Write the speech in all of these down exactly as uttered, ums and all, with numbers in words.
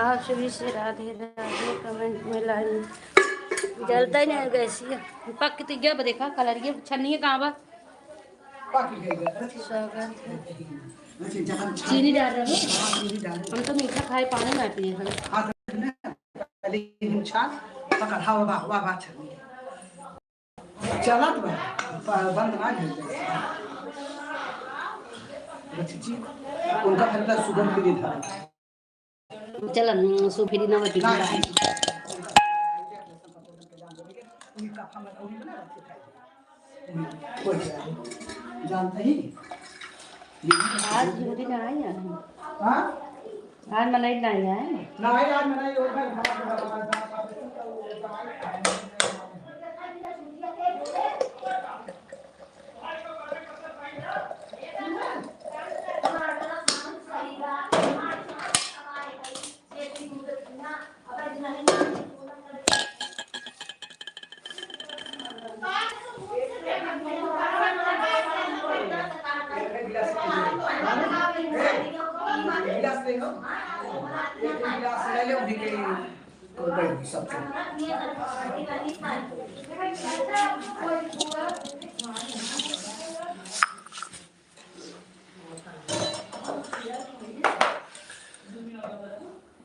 आप सभी से राधे राधे। कमेंट में लाइन जलता ही नहीं गैसिया। पक के तो गया, देखा कलर ये छन्नी कहाँ बा? पक गई है। स्वागत है। अच्छा, जहाँ चीनी डाल रहे हो? हाँ, चीनी डाल रहे हो। हम तो मीठा खाए, पानी ना पिए हम। हाँ, तो ना, पहले ही छान, पकड़, हाँ, वाह, वाह, वाह, छन्नी। चलत बा, प-, बंद ना भइल बा। बच्ची जी, उनका फिर तो सुगंध भी नहीं था। चल, हम सु-, फिर ना बची। ना, उनका खाना कौन बना रखे खाए? कोई नहीं। जानते ही? आज झूठी ना आई है। हाँ? आज मनई नाही है। नाही, आज मनई और भाई, भाई, भाई, भाई, भाई।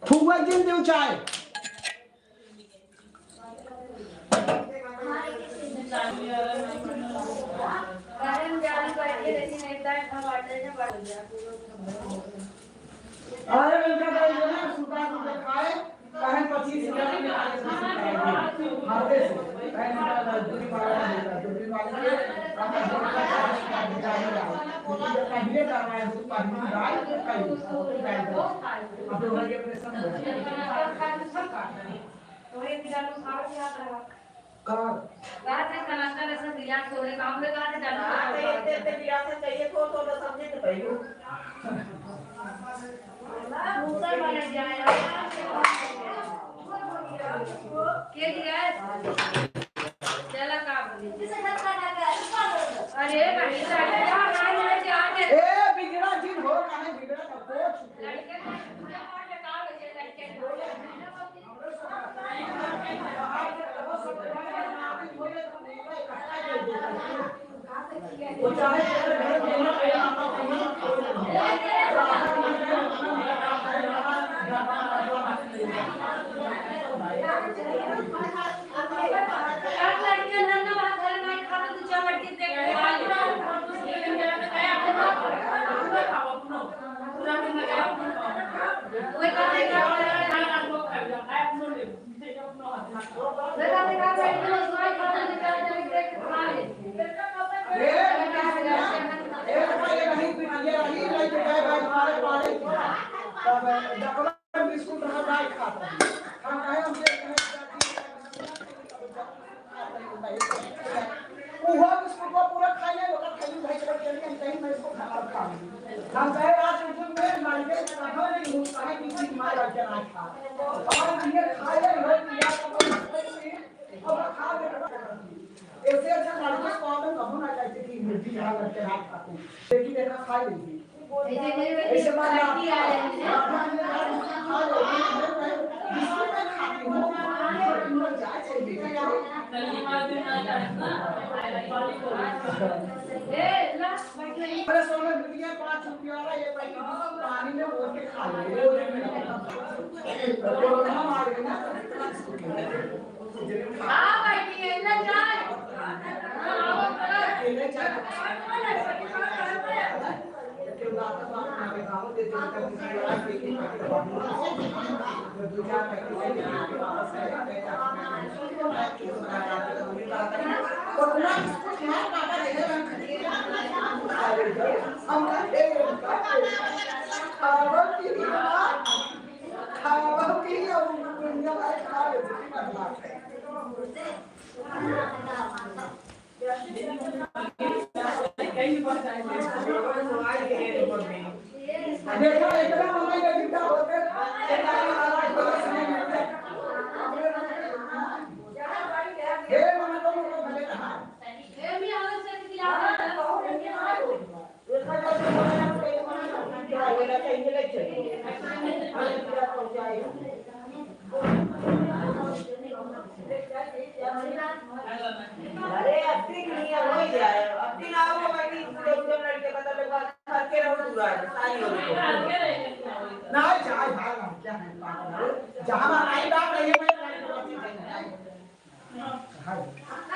फुआ जिन देउ चाय। अरे उनका भाई जो है, सुता सुता खाए, कहे पच्चीस हजार के खाए, खाते से। कहे उनका दूरी वाला है, दूरी वाले के, अपना दूरी का चालीस हजार के जाने वाला। पहले करवाए, पहली बार कहीं, अब तो भाई अपने संग। तो एक जानो खाओ क्या करा? का? रात में टमाटर ऐसे गिलास तोड़े, काम में रात में जानो हाँ, तो खाओ। इतने, इतने गिलास में चाहिए तो, तो, तो समझे तो भाई। दूसरा वाला जाए। के गिलास? चला का बोली? अरे भाई, लड़के का नाम लेके आके ए, बिगड़ा जिन हो, काहे बिगड़ा का कोच? लड़के का नाम लेके आके का बोली? लड़के का बिस्कुट रहा, दाल खाता है। हम कहे, हम ये कहे, वो हुआ बिस्कुट को पूरा खा लिया, ओकर खाली भाई चल चल के कहीं मैं इसको खा खा। हम कहे, रात में तुम मेरे मालिक के कहा नहीं हूँ, कहा कि तुम मार के ना खा। और ये खा ले, लो, पिया, अब खा ले। ऐसे अच्छा मालिक को कहा, कबू ना कहते कि मुर्गी यहाँ करके रात खाते हैं। लेकिन देखा, खा लेती। ऐसे बात ना। अरे सोना, दुनिया पाँच रुपया वाला ये पैकेट पानी में घोल के खा ले। कोरोना मार के ना। हाँ भाई, ये ले जा। अकेले चल।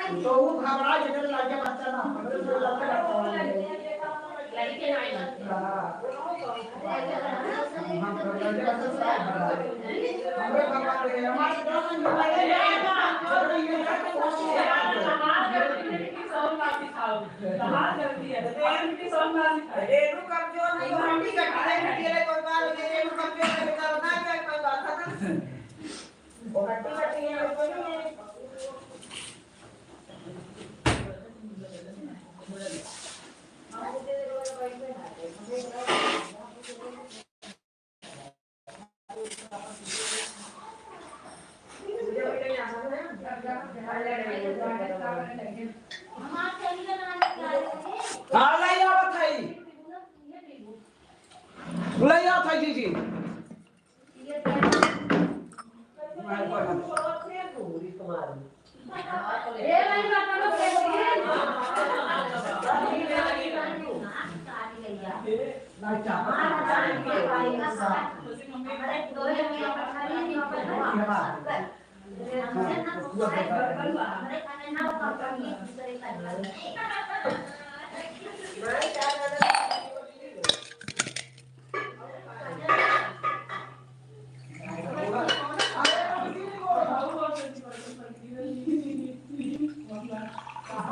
तो वो घबरा के लड़के बच्चा ना, हमरे से लड़के बच्चा ना। लड़के ना आए। हाँ। हम लड़के बच्चा से घबरा। हमरे घबरा रहे हैं। हमारे घर में घबरा रहे हैं। रेणु कमजोर नहीं, हड्डी कटी है, हड्डी वाले कोई बात नहीं, रेणु कमजोर है, बेचारा ना जाए, कोई बात नहीं। वो हड्डी कटी है, कोई नहीं। हाँ, लाई आवत है। लाई आवत है, जी, जी।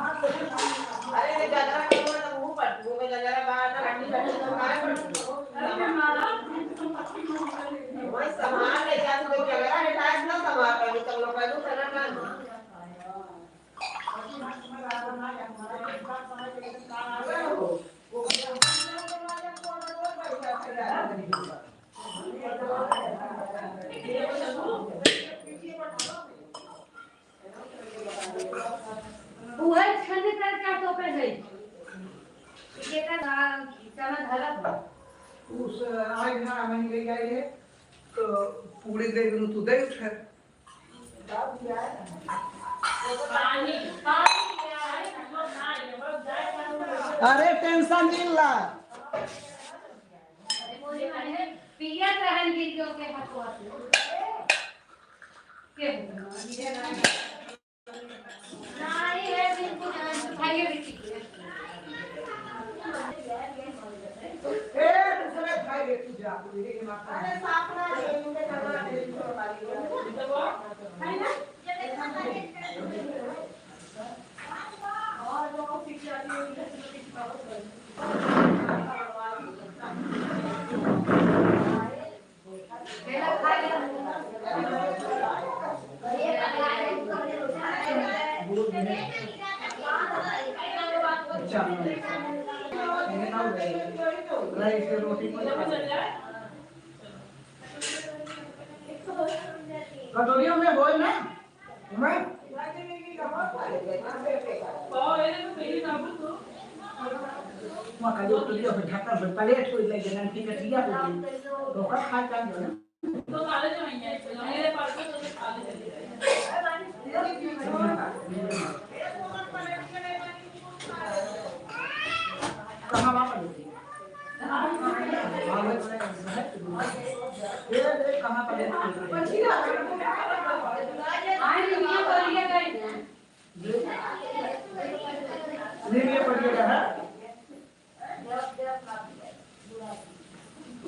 अरे, ये गजरा के ऊपर तो मुंह पर, मुंह में गजरा बाहर ना रखी, रखी तो बाहर पर। वही सामान ले जाते तो गजरा हटाए ना, सामान पर भी तुम लोग पहले चला ना। उहे छन कर का तो पे है। ये का धा-, चना धरत बा। उस आज ना हम ले गए है, तो पूरी दे दूं, तू दे उठा। पानी, पानी। अरे tension जिन ला। पिया रहन गिर के ओके हथवा से। के हो? नहीं है, बिल्कुल नहीं, खाइए बेटी। ए, दूसरे खाइए, तू जा, तू ये मत खा। अरे, साफ ना है, इनके जमा दे दो, खाली। है ना? और जो कुछ कटोरिया में होए ना? मैं? वहाँ का जो कटोरिया में ढक्कन से plate को ले लेना, ठीक है, ठीक है, तो ओकर खा के जो ना। कहाँ वहाँ पर?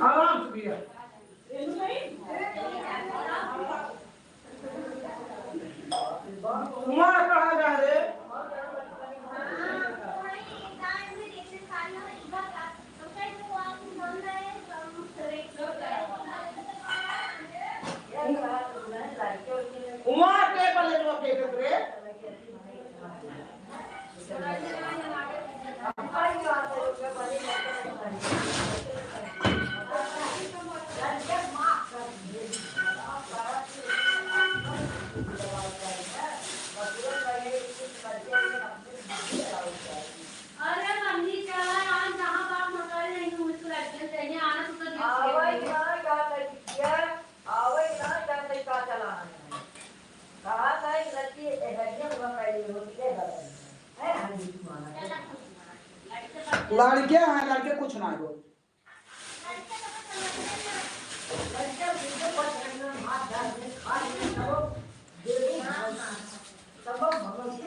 आराम से भैया। वहाँ कहाँ जा रहे? वहाँ के पहले जो फेंकत रहे। अरे मम्मी, चला यार, जहाँ बाप मकान नहीं, मुझको लड़कियाँ चाहिए, आना तो कर दिया। आवई ना, का कर दिया? आवई ना, का कर, का चला आना है? कहा था, एक लड़की, एक लड़की हम लोग का ये होती है, बगल में। है, हम नहीं माना। लड़के हैं, लड़के कुछ ना हो। लड़के उनके पास रहना, मार डाल दे, खा ले, करो, दे दे, संभव भगवान से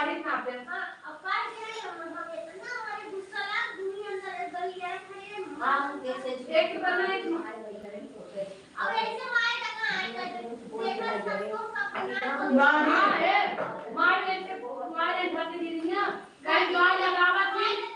गाड़ी ना पे। हाँ, अब काहे के हम, हम इतना हमारे गुस्सा लाग, दुनिया अंदर गल गया है, हम हाँ, जैसे एक बार ना एक मार गई है, और ऐसे मारे लगा, आए कर, देखा सबको, सबको ना। मार है, मार ऐसे बहुत मारे, धक दी दुनिया। कहीं गाय लगावत ही।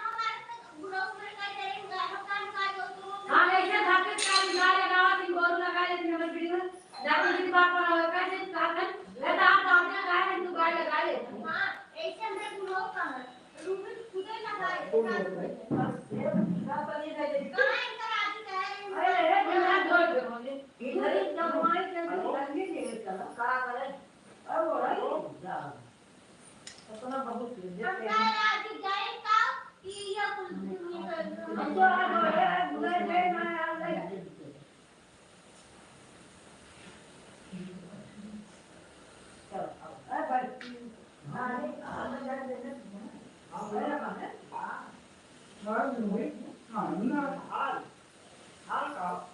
हाँ, ऐसे धाके का गाय लगावत ही, गोरू लगा लेती हमर बिड़ी में। जाके मेरी बात पर आवे, कैसे कहत है? कहता, "आप गाय लगा रहे हैं, तू गाय लगा ले।" हाँ, ऐसे हमरे गुरु कहा, रूबी खुदे लगाए। अरे, अरे, अरे, अरे, अरे, इधर ही जमाई के भी घर में ले चला। का करे? अरे, वो है। अपना बहुत है, देखते हैं। हम तो आज गए का कि ये कुल दुनिया का हम तो आज गए, बुलाए गए ना, आ गए। चलो, आओ। ए भाई, हाँ, हाँ, हाँ, हाँ। हाँ, ना, हाल, हाल का।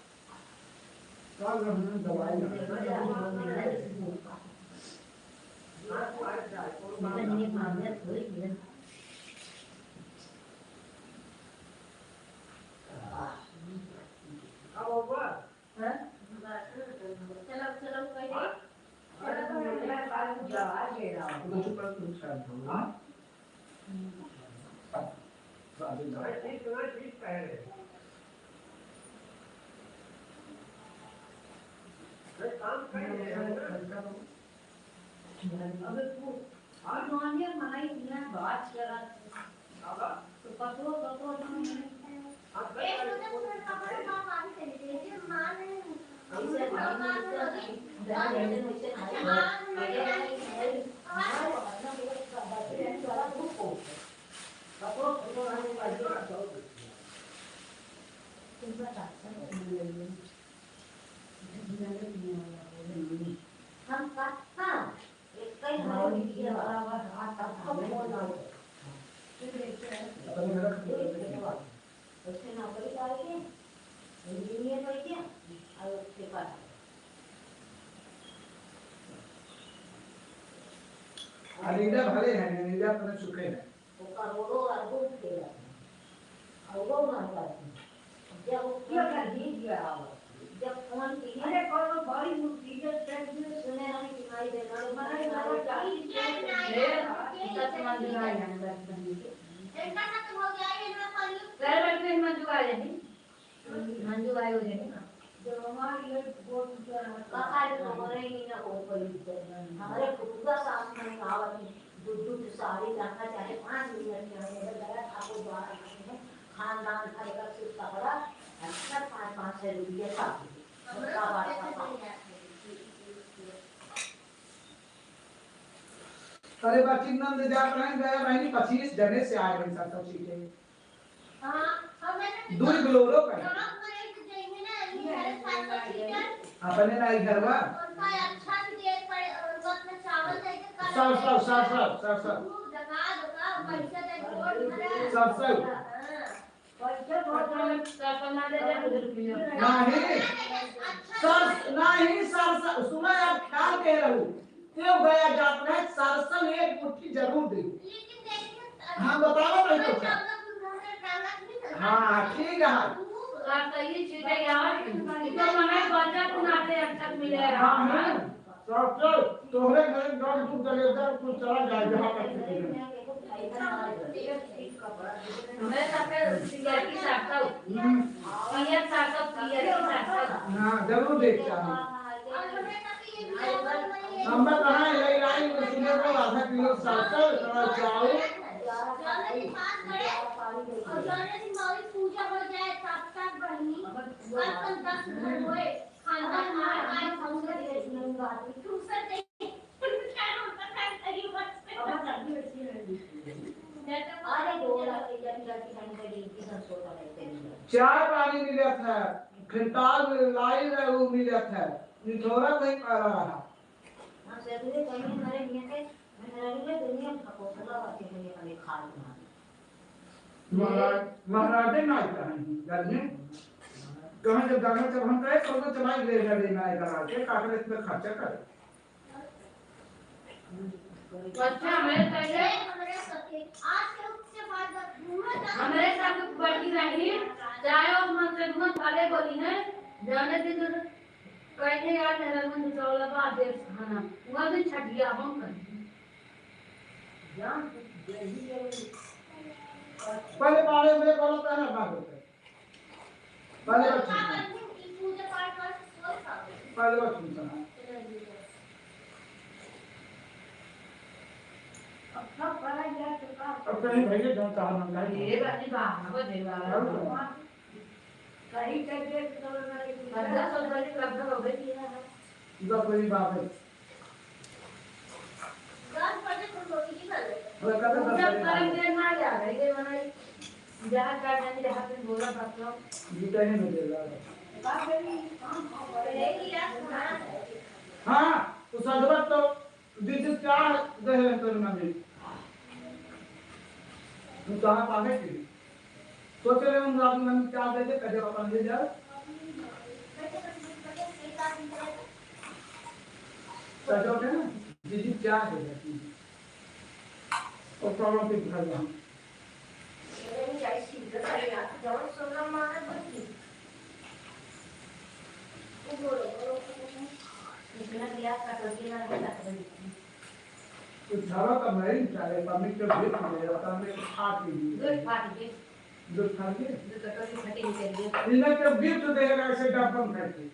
कल हमने दवाई लगाई। हाँ? चलो, चलो, कह दे। हाँ? अबे तू, हाँ? मानिया माई इतना बात करा। तो पतवा, पतवा तो नहीं। हम कहाँ? एक कई हमारे बिटिया बा। उससे नौकरी करके, इंजीनियर बन गया, और उसके बाद अनिंदा भले है, अनिंदा अपने सुखे है। वो करोड़ों अरबों के लगे। और वो महंगा है। जब क्यों कर दी दिया हो? जब फोन किए। अरे, कौन बड़ी मुसीबत कर दी? सुने हम कि माई बेटा, माई बेटा, ये क्या नहीं है? ये सच मंदिर है, अंदर मंदिर के। इनका खत्म हो गया, ये लोग कल कर बैठे हैं, मंजू आ जाएगी। मंजू भाई हो जाए ना। जो हमारी ये बहुत ऊंचा है। बाहर तो हो रही है ना, वो कोई ऊपर नहीं। हमारे फुटुआ सास में आवत है, दो दो साड़ी लहंगा, चाहे पाँच मिनट में आने का, जरा ठाकुर द्वारा में खानदान का एक से कपड़ा, अच्छा, पाँच पाँच सौ रुपया का। अरे बच्ची नंद जात रहे गया बहनी, पच्चीस जने से आए हैं सब, सब सीखे। हाँ, हम ऐसे दुई बोलेरो का। गाँव में एक जइने ना, ई घर साथ साथ सीखे। अपने ना ई घरवा। उनका अच्छा से दे पड़े, और वो अपने चावल दे के कर सरसों, सरसों, सरसों। दूध दबा दबा, पैसा दे, गोड़ धरे। सरसों। हाँ। पैसा बहुत साफ ना दे दे, बुजुर्ग भी हो। नहीं। अच्छा। सर, नहीं, सर, सर, सुना यार, ख्याल कह रहू। तें गया जात रहे, सरसों एक मुट्ठी जरूर दे। लेकिन देखिए, हम बतावा नहीं तो क्या। हाँ, ठीक है। हाँ, तो ये चीजें यार, इनको मना बजा को नाते अच्छा मिले। हाँ, हाँ। सरसों, तोहरे घर गाँव दूध दलेदर कुल चला जाए, जहाँ तक। हमें सबके पियर की सरसों। हम्म। पियर सरसों, पियर की सरसों। हाँ, जरूर देखता हूँ। हम कहाँ ले लाई, तो सुबह को आधा किलो सरसों, थोड़ा चावल। पूजा हो जाए, तब तक बहनी, कल दस घर होए। चाय पानी मिलत है, खिंताल लाई रहे, वो मिलत है, निथोरा कहीं पड़ा रहा। महाराज, महाराजे ना कहन, जानिए, कहाँ जब दाना जब हम कहे, तो वो चला ही ले जा लेना है, करा के, कागज पे खर्चा करे। अच्छा, हमारे पहले, हमारे साथ बड़ी रही, चाहे वो मन से मन भले बोली है, जाने दे तो कहे यार, मेरा मन चावला बा, देर से खाना, वो भी छठिया हम कर। पहले बारे में बोलो, पहले बात होता है। पहले बात सुनता है। पहले बात सुनता है। अब कहीं भैया जौन कहा मन करे। ये बात नहीं, बाहर को दे वाला। कहीं कर दे तो ना, पंद्रह सौ रुपये की उपलब्ध हो गई है। इधर कोई बात है। पूजा करम के ना याद है, ये मने जहाँ का जाने, जहाँ पे बोला बात लो। गीता ही में दे रहा है। हाँ, तो सजवत तो दीदी क्या दे रहे हैं तोरे मम्मी? तू कहाँ पावे के? सोचे रहे हम रात में क्या दे दे, कजर अपन ले जाओ। सजो के ना, दीदी क्या दे देती है? और प्रॉब्लम के घर में। तो झाड़ा का नहीं निकाले, पब्लिक के भेज दे, पता नहीं फाट गई। दूध फाट गई। दूध फाट गई? दूध कटोरी फटी निकल गई। इन्हें के गिफ्ट देगा ऐसे डब्बा में करके।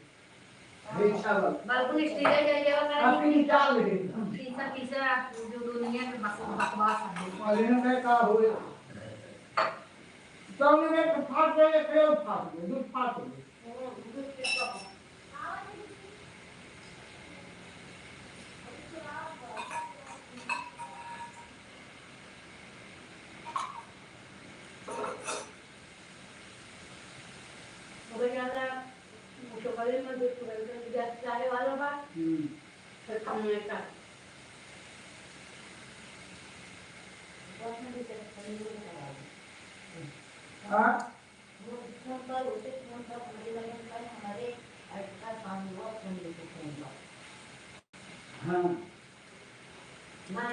हाँ। ये चावल। बाबू ने स्टीकर दे दिया होता है। आपकी निकाल ले। पीसा, पीसा, जो दुनिया में बक-, बकवास है। और इन्हें मैं कहा हुए। तो हमने कहा, फाट गई, एक और फाट गई, दूध फाट गई। हो गया था, वो तो बड़े में दूध पकड़ के गैस चाहे वाला बा। हम्म। फिर कम में का। हाँ? वो फोन पर, उसे फोन पर हमारे लगे कल हमारे अच्छा काम हुआ, फोन लेके फोन पर। हाँ। ना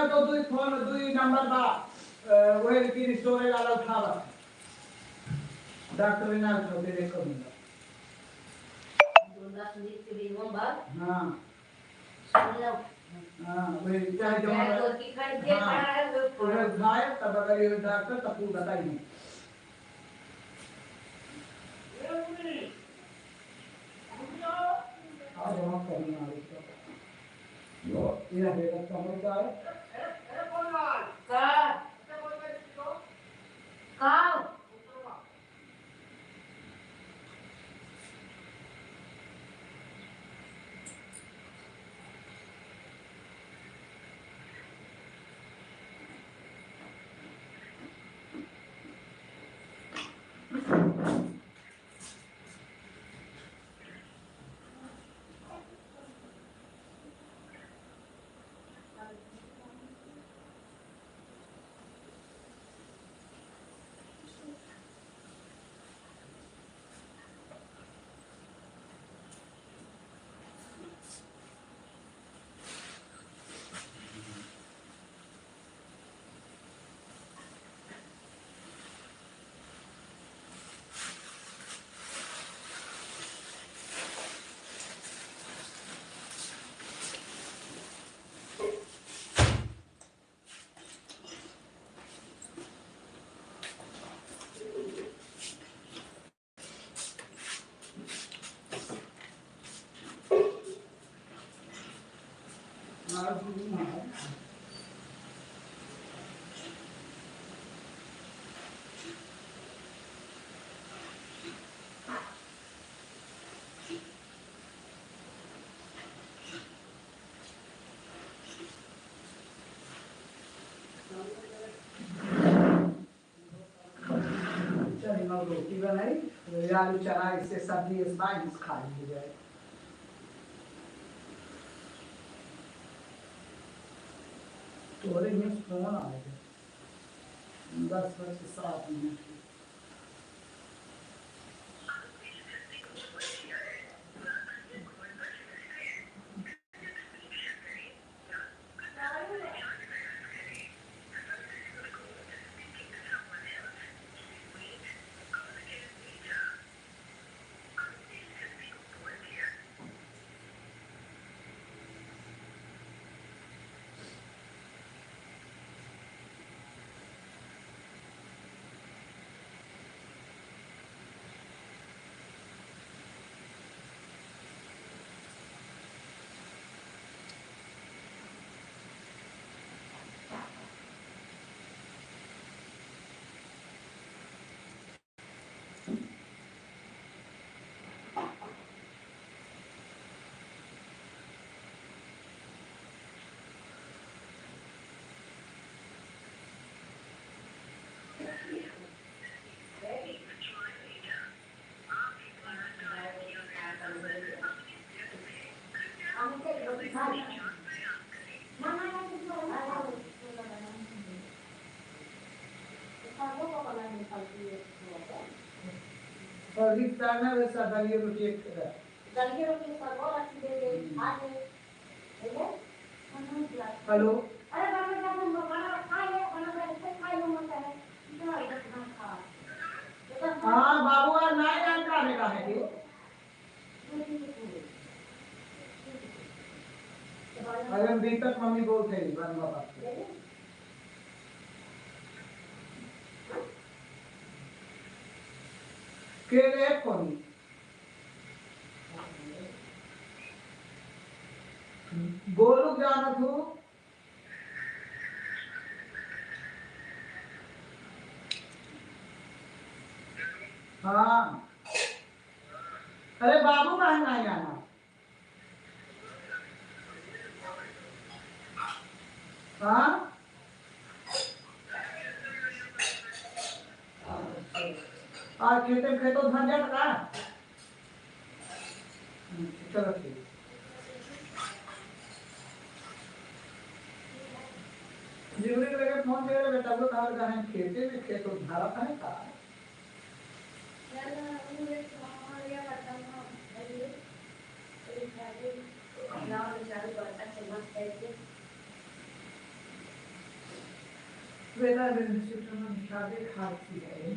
तो दुई फोन, दुई नंबर बा, अ, वही रिकवरी स्टोर वाला उठावा। डॉक्टर ना उठावते, देखो मिला। हाँ। सुन लो। हाँ, वही चाहे जो चाहे हमारा तो की खाई दे हाँ। पड़ा है, वो अगर खाए, तब अगर ये डॉक्टर, तब तू बताइए। आज हम कभी ना आवे तो। ये है, तो हम क्या है? का? का? चल, हम रोटी बनाई, आलू चना इससे सब्जी इस बार इस खा ली जाए। तोरे में फोन आ गया। दस बज के सात मिनट। और रिश्ता ना वैसा दलिए रोटी एक तरह। दलिए रोटी सगो रख दे दे, खा ले। हेलो। अरे बाप रे, बाप रे, खाना खा ले, खाना खा ले, खाई लो मत है। इतना इधर ना खा। हाँ, बाबू, आज ना याद करने का है, क्यों? अरे, हम दीपक मम्मी बोलते हैं, बाद में बात करते हैं। के रे फोन? गोलू जानत हूँ। हाँ। अरे बाबू काहे नाही आना? हाँ? आज खेते में खेतो धन जाता का? हम्म, चलो ठीक। जिगरी के लगे फोन करे, बेटा, वो कहा कहाँ खेते में खेतो धारा है का? वेला administrator में निकाले खाती है।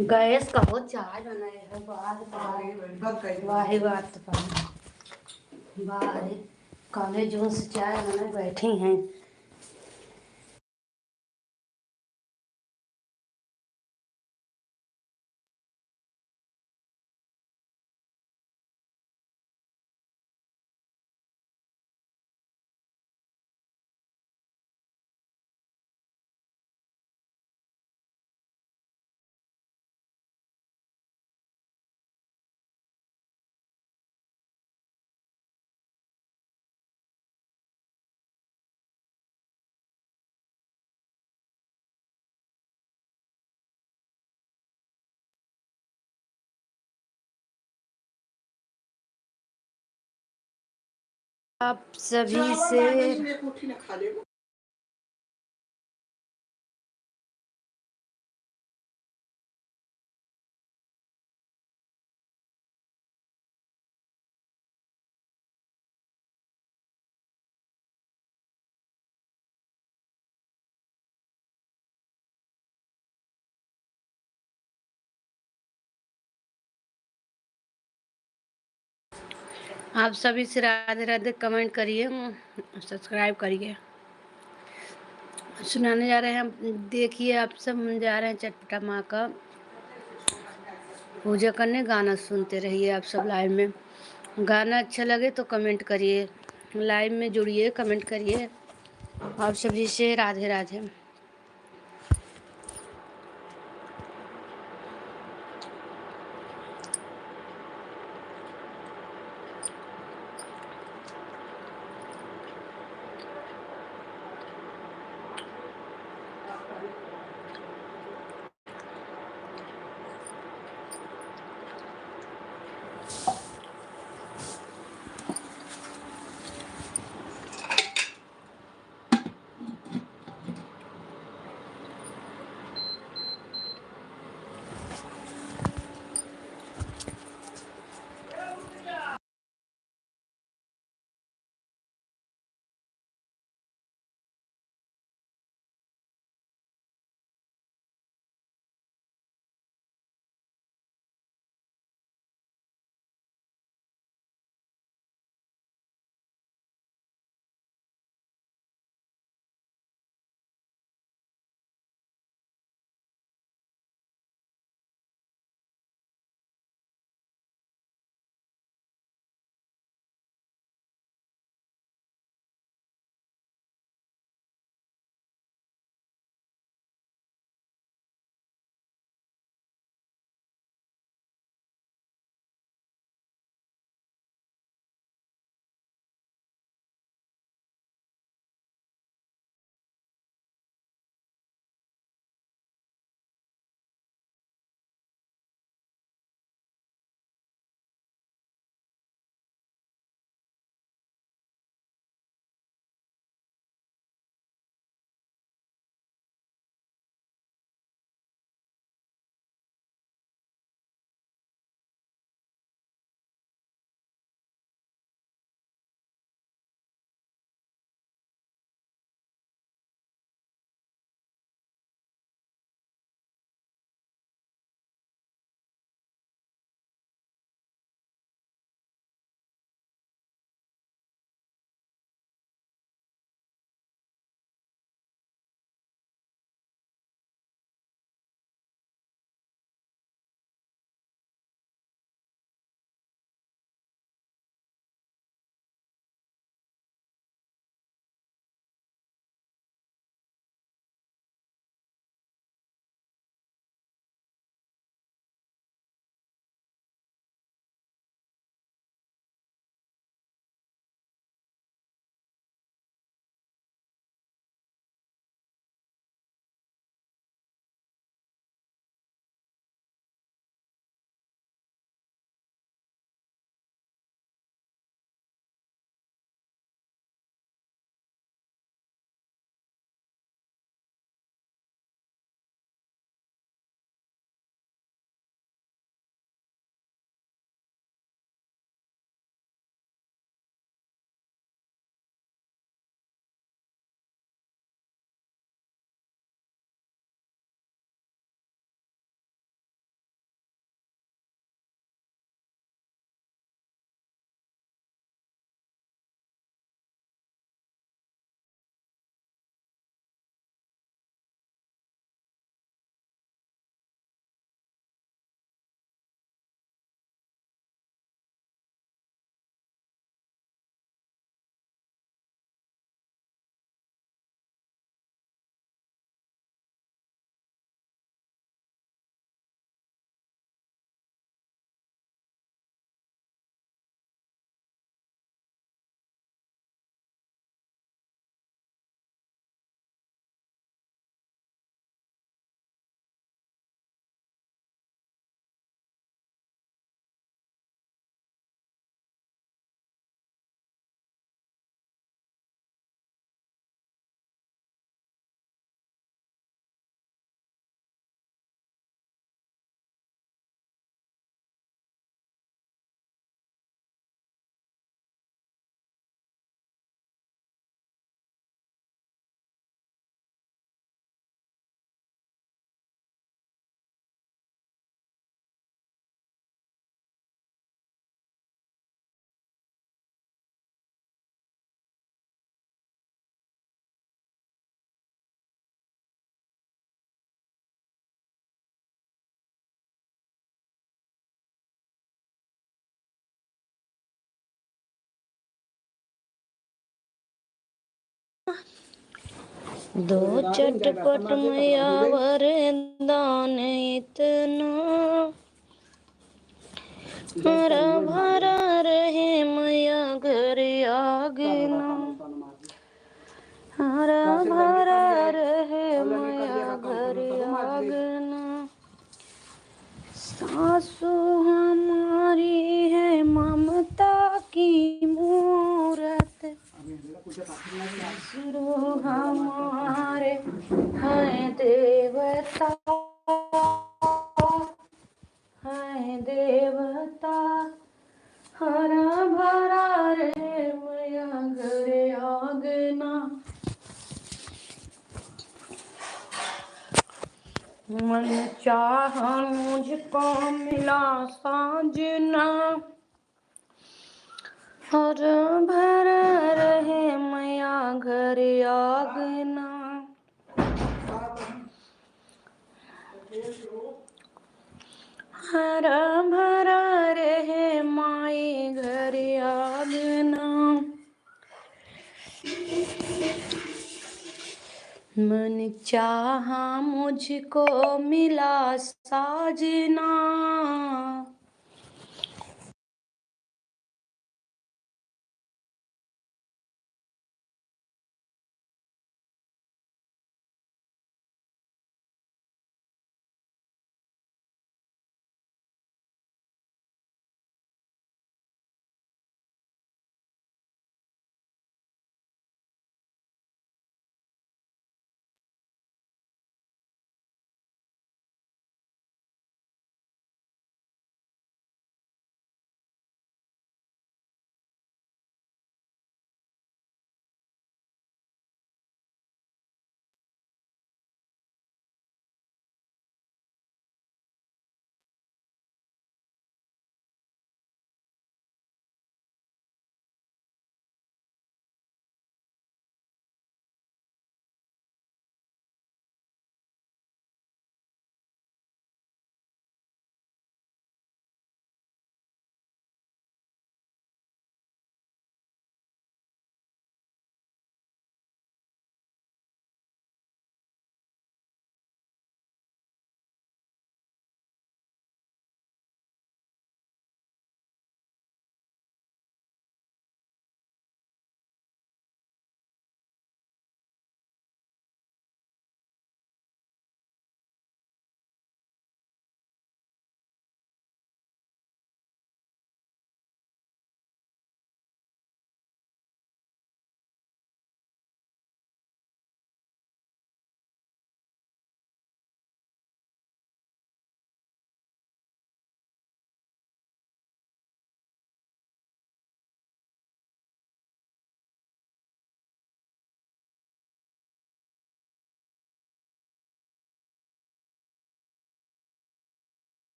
गैस का हो चाय बनाए हो, बाहर का। वाही बात बा। बाहर कौने जोर से चाय बनाए बैठी हैं। आप सभी से आप सभी से राधे राधे। कमेंट करिए, सब्सक्राइब करिए। सुनाने जा रहे हैं हम, देखिए आप सब, हम जा रहे हैं चटपटा माँ का पूजा करने। गाना सुनते रहिए आप सब लाइव में। गाना अच्छा लगे तो कमेंट करिए, लाइव में जुड़िए, कमेंट करिए। आप सभी से राधे राधे। दो चटपट मैया वरदान इतना, हरा भरा रहे मैया घर आंगना, हरा भरा रहे मैया घर आंगना। सासू हमारी है ममता की मूरत, ससुर हमारे हैं देवता, हैं देवता। हरा भरा रहे मैया घर आंगना। मन चाहा मुझको मिला साजना, हरा भरा रहे मैया घर आंगना। हरा भरा रहे माई घर आंगना। मन चाहा मुझको मिला साजना।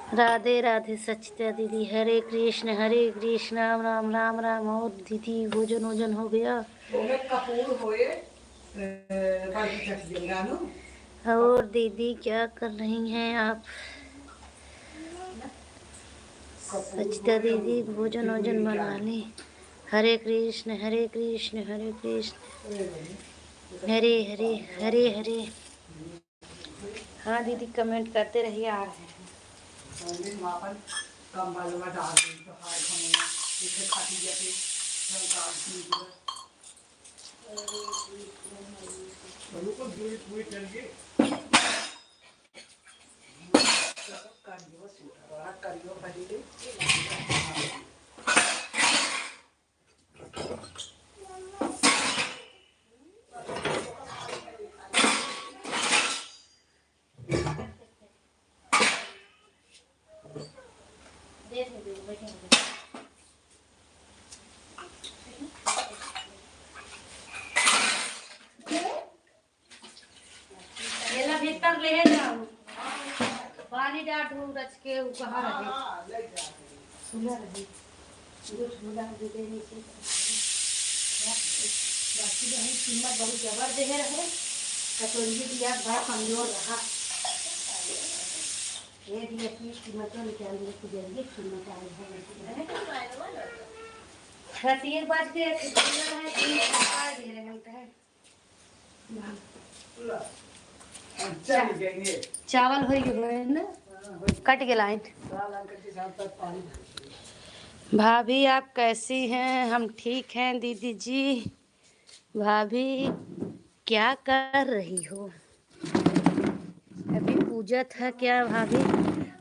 राधे राधे सचिता दीदी, हरे कृष्ण हरे कृष्ण, राम राम राम राम। और दीदी, भोजन वोजन हो गया? ओमे कपूर होए, ए, बड़ी चटनी गानो। और दीदी, क्या कर रही हैं आप? सचिता दीदी, भोजन वोजन बना ली। हरे कृष्ण हरे कृष्ण हरे कृष्ण, हरे हरे हरे हरे। हाँ दीदी, comment करते रहिए, आ रहे हैं। ये ला भीतर ले जाओ। पानी डाल दू रच के, उ कहाँ रहे? सुना रहे। बाकी बहन कीमत बहुत जबर देहे रहे, कटोरिये दिया बड़ा कमजोर रहा। ये दिया की कीमत निकाल दे, तो जल्दी कीमत आए है। रतिये बाज के एक दिन है, दिन खा दे रहे हैं। चावल हो गए ना, कट गया लाइन। भाभी, आप कैसी हैं? हम ठीक हैं दीदी जी। भाभी, क्या कर रही हो? अभी पूजा था क्या भाभी?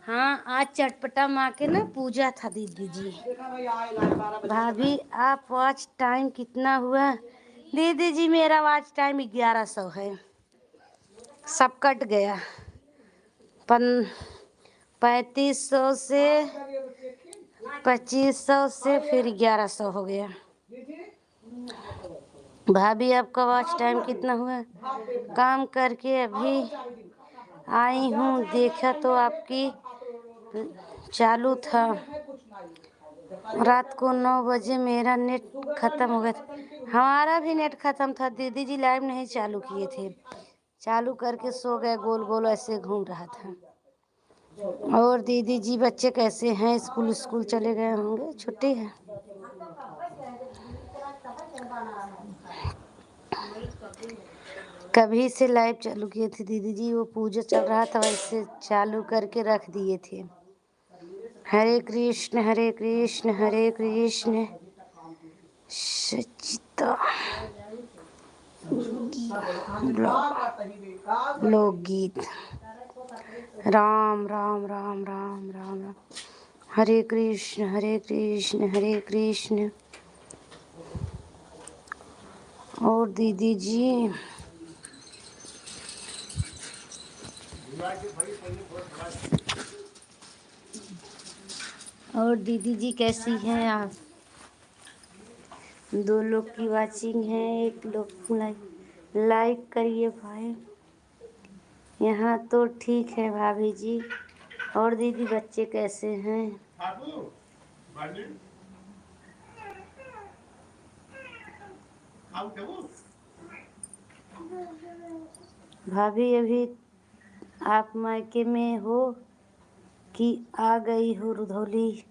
हाँ, आज चटपटा माँ के ना पूजा था दीदी जी। भाभी, आप watch time कितना हुआ? दीदी जी, मेरा watch time ग्यारह सौ है। सब कट गया। पन-, पैंतीस सौ से, पच्चीस सौ से फिर ग्यारह सौ हो गया। भाभी, आपका watch time कितना हुआ? काम करके अभी आई हूँ, देखा तो आपकी चालू था। रात को नौ बजे मेरा net खत्म हो गया था। हमारा भी net खत्म था दीदी जी, live नहीं चालू किए थे। चालू करके सो गए, गोल गोल ऐसे घूम रहा था। और दीदी जी, बच्चे कैसे हैं? स्कूल, स्कूल चले गए होंगे, छुट्टी है। कभी से live चालू किए थे दीदी जी, वो पूजा चल रहा था, वैसे चालू करके रख दिए थे। हरे कृष्ण, हरे कृष्ण, हरे कृष्ण। सचिता vlog, लोकगीत। राम, राम, राम, राम, राम, राम। हरे कृष्ण, हरे कृष्ण, हरे कृष्ण। और दीदी जी, और दीदी जी कैसी हैं आप? दो लोग की watching है, एक लोग like, like करिए भाई। यहाँ तो ठीक है भाभी जी। और दीदी, बच्चे कैसे हैं? भाभी, अभी आप मायके में हो कि आ गई हो रुधौली?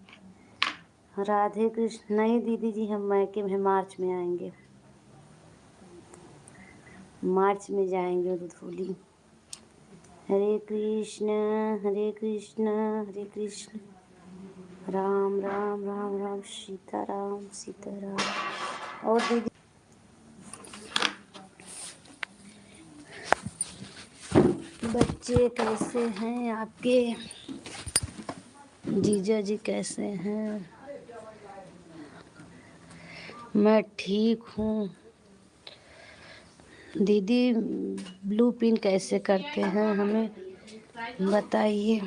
राधे कृष्ण। नहीं दीदी जी, हम मायके में, मार्च में आएंगे, मार्च में जाएंगे रुधौली। हरे कृष्ण, हरे कृष्ण, हरे कृष्ण। राम राम, राम राम, सीता राम, सीता राम। और दीदी, बच्चे कैसे हैं आपके? जीजा जी कैसे हैं? मैं ठीक हूँ। दीदी, blue pin कैसे करते हैं, हमें बताइए।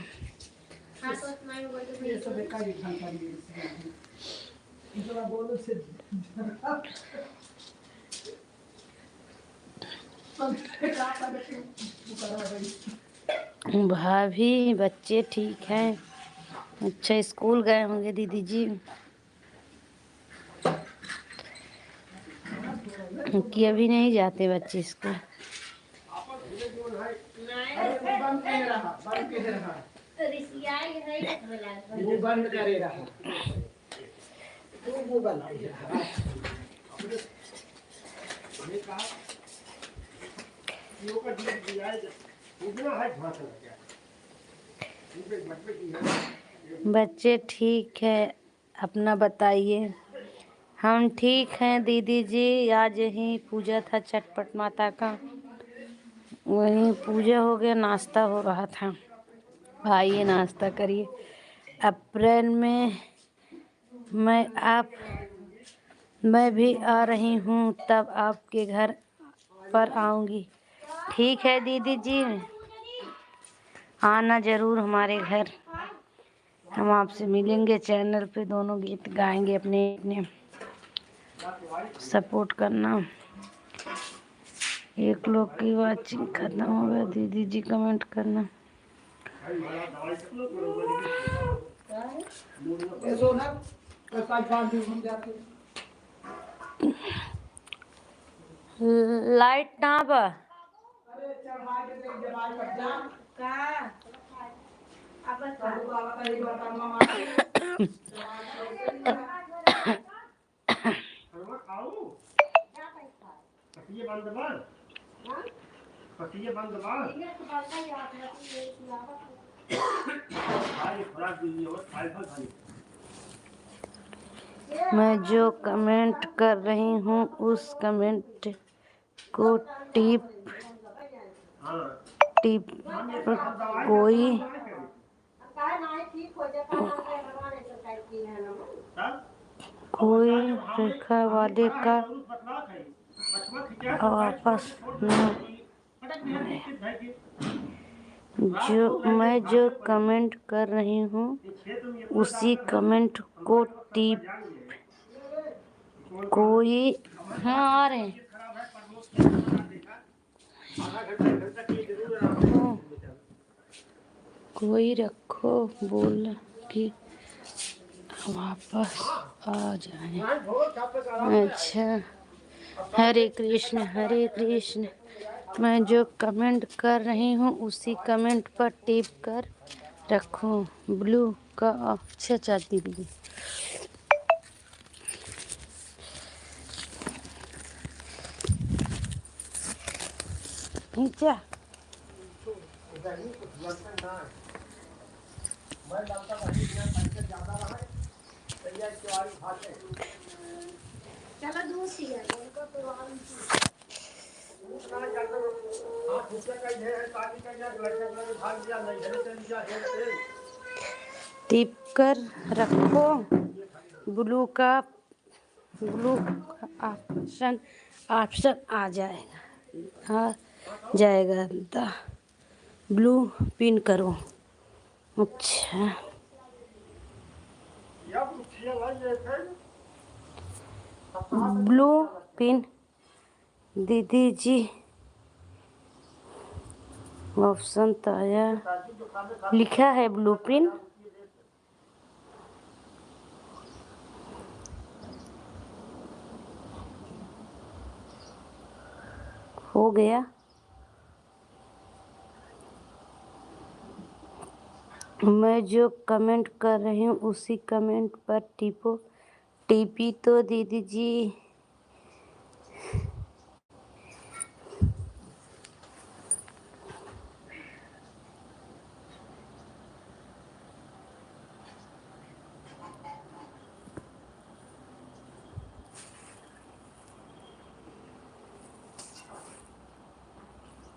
भाभी, बच्चे ठीक हैं? अच्छा, स्कूल गए होंगे दीदी जी, कि अभी नहीं जाते बच्चे स्कूल? वो बंद करे रहा। बच्चे ठीक है, अपना बताइए। हम ठीक हैं दीदी जी, आज यहीं पूजा था छटपट माता का, वहीं पूजा हो गया, नाश्ता हो रहा था। आइए नाश्ता करिए। अप्रैल में मैं आप, मैं भी आ रही हूँ, तब आपके घर पर आऊँगी। ठीक है दीदी जी, आना ज़रूर हमारे घर, हम आपसे मिलेंगे। चैनल पे दोनों गीत गाएंगे अपने अपने, सपोर्ट करना। एक लोग की वॉचिंग खत्म हो गया, दीदी जी कमेंट करना। लाइट ना बा। मैं जो कमेंट कर रही हूँ, उस कमेंट को टिप, टिप कोई, कोई रेखा वाले का वापस न जो, मैं जो कमेंट कर रही हूँ, उसी कमेंट को टिप कोई, हाँ, आ रहे हैं। कोई रखो बोल कि वापस आ जाए। अच्छा, हरे कृष्ण, हरे कृष्ण। मैं जो कमेंट कर रही हूँ, उसी कमेंट पर टिप कर रखो। ब्लू का, अच्छा, चाहती भी। नीचे। चलो, दूर सी है। टिप कर रखो, ब्लू का, ब्लू का ऑप्शन, ऑप्शन आ जाएगा, आ जाएगा। द ब्लू पिन करो। अच्छा, ब्लू पिन दीदी जी, ऑप्शन तो आया, लिखा है ब्लू पिन। हो गया। मैं जो कमेंट कर रही हूँ, उसी कमेंट पर टिपो। टीपी तो दीदी जी।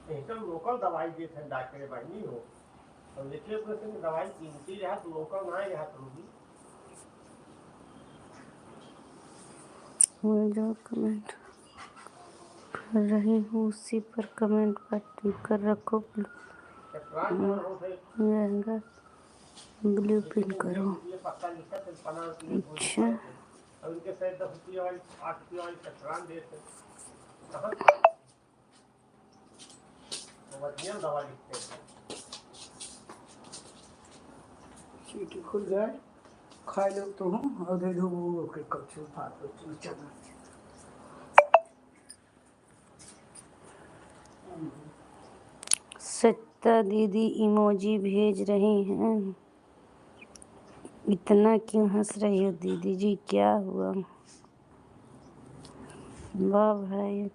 एकदम लोकल दवाई देत हैं डॉक्टर बहिनी हो। और लेकिन अपने संग दवाई कीमती रहा, तो लोकल ना रहा तो भी। मैं जो कमेंट कर रही हूँ, उसी पर कमेंट पर टिक कर रखो। रहेगा, ब्लू पिन करो। अच्छा। खिड़की खुल जाए, खाए लो तो हूँ, और दे दो वो के कच्चू भात, कच्चू चना। सत्ता दीदी इमोजी भेज रही हैं। इतना क्यों हंस रही हो दीदी जी, क्या हुआ? वाह भाई,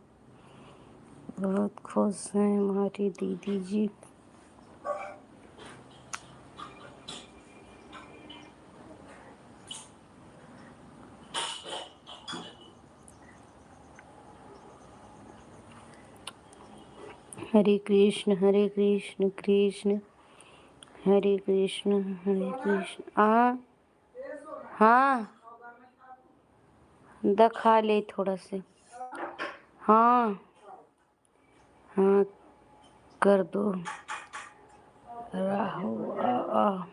बहुत खुश हैं हमारी दीदी जी। हरे कृष्ण, हरे कृष्ण, कृष्ण, हरे कृष्ण, हरे कृष्ण। आ, हाँ, द खा ले थोड़ा से। हाँ, हाँ, कर दो। राहु, आ, आ,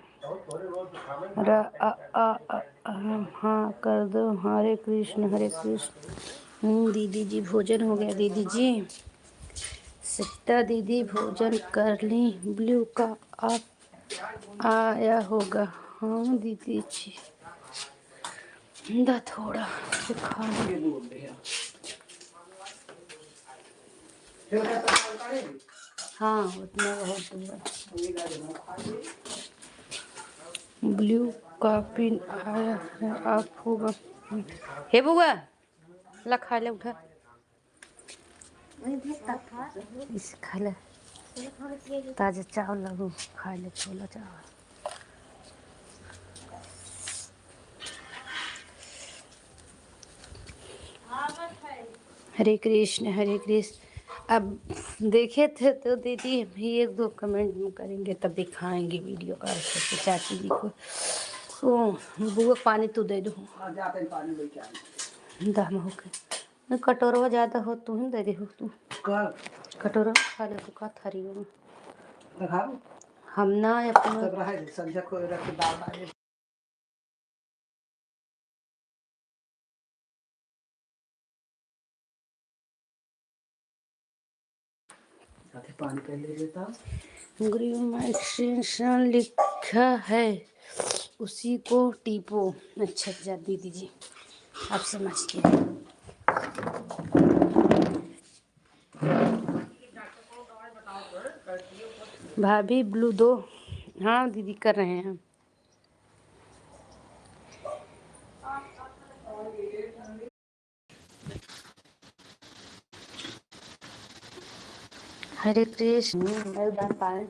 र, आ, आ, आ, आ, हाँ, कर दो। हरे कृष्ण, हरे कृष्ण। हम्म, दीदी जी, भोजन हो गया दीदी जी। सत्ता दीदी भोजन कर ली। ब्लू का आप आया होगा। हाँ दीदी जी, दा थोड़ा से खा ली। हाँ, उतना बहुत हुआ। ब्लू का पिन आया है, आप होगा। हे बउआ, ला खा ले, उठा। इसे खा ले, ताजा चावल लगो, खा ले छोला चावल। हरे कृष्ण, हरे कृष्ण। अब देखे थे तो दीदी, हम भी एक दो comment में करेंगे, तब दिखाएंगे video का चाची जी को। ओ, बुआ, पानी तू दे दो। हाँ, जाते हैं, पानी लेके आएंगे। दम होके। नहीं, कटोरवा ज्यादा हो, तू ही दे दे हो तू। का? कटोरवा खा ले तू, का थारी हो? दिखाओ। हम ना अपना तब रहा है, संझा को रख के दाल डाले। साथे पानी पहले लेता। Group में extension लिखा है, उसी को टीपो। अच्छा, जा दीदी जी, आप समझ गए। भाभी, ब्लू दो। हाँ दीदी, कर रहे हैं। हरे कृष्ण। हम्म, मैं जान पाए।